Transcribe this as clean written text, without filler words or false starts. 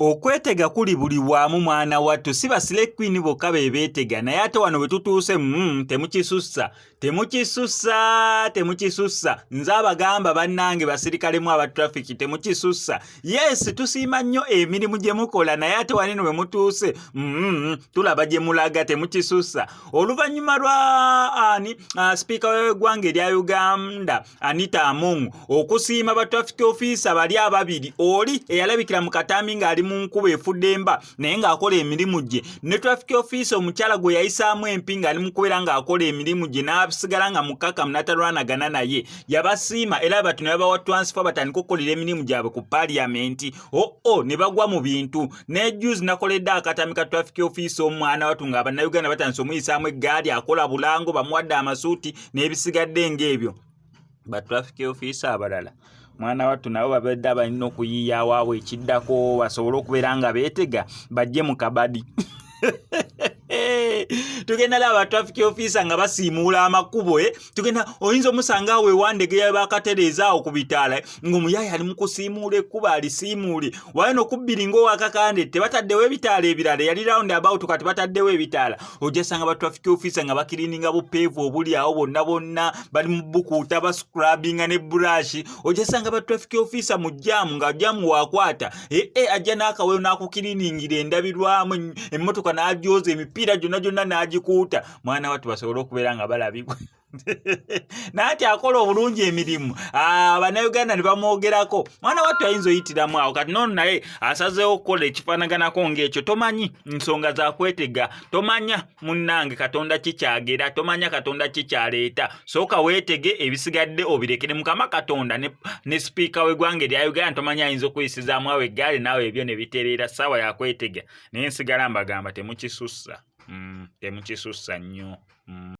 Okwetega kuli buli wamu mwana wattu, si ba slay queen bokka be beetega, naye ate wano we tutuuse temukisussa, temukisussa, temukisussa. Nze abagamba bannange basirikalemu aba traffic, temukisussa. Yes, tusiima nnyo emirimu gye mukola, naye ate wano eno we mutuuse tulaba gye mulaga, temukisussa. Oluvannyuma lwa ani sipiika w'eggwanga erya Uganda Anita Among okusiima ba traffic officer bali ababiri, oli eyalabikira mu katambi ng'ali mu nkuba efudde emba naye ng'akola emirimu gye, ne traffic officer omukyala gwe yayisaamu empi ng'ali mu kubeera ng'akola emirimu gye n'asigala nga mukkakkamu n'atalwanagana naye, yabasiima era bati ne babawa transfer batandike okukolera emirimu gyabwe ku parliament. Oo ne bagwa mu bintu. Ne juzi nakoledde akatambi ka traffic officer omwana watu nga Bannayuganda batandise omuyisaamu eggaali, akola bulango, bamuwadde amasuuti n'ebisigadde ng'ebyo. Ba traffic officer abalala mwana wattu nabo babadde balina okuyiiya awaabwe ekiddako basobole okubeera nga beetega bajje mu kabadi. Tugenda laba traffic officer nga basiimuula amakubo, eh? Tugenda oyinza omusanga awo ewandegeya bakatereeza awo ku bitaala ng'omuyaaya ali mu kusiimuula ekkubo alisiimuule wayo nokubbiri ng'owakakande tebataddewo ebitaala ebirala, yali round about, kati bataddewo ebitaala. Ojja sanga ba traffic officer nga bakirininga bupeevu obuli awo bonna bonna bali mu bukuuta bascrubbinga ne brush. Ojja sanga ba traffic officer mu jam nga jam wakwata ee eh, ajja n'akaweyo n'akukiriningira endabirwamu emmotoka n'agyoza emipiira gyonna gyonna n'agikuuta, mwana wattu basobole okubeera nga balabibwa. Naye akola obulungi emirimu, Bannayuganda ne bamwogerako, mwana wattu ayinza oyitiramu awo. Kati noono naye asazeewo okukola ekifaanaganako ng'ekyo. Tomanyi nsonga zakwetega, tomanya munnange Katonda kikyagera, tomanya Katonda kikyaleeta. Sooka weetege, ebisigadde obirekere Mukama Katonda ne sipiika w'eggwanga erya Uganda. Tomanya ayinza okuyisizaamu awo eggaali naawe ebyo ne bitereera. Ssaawa yakwetega, naye nsigala mbagamba temukisussa, temukisussa nnyo.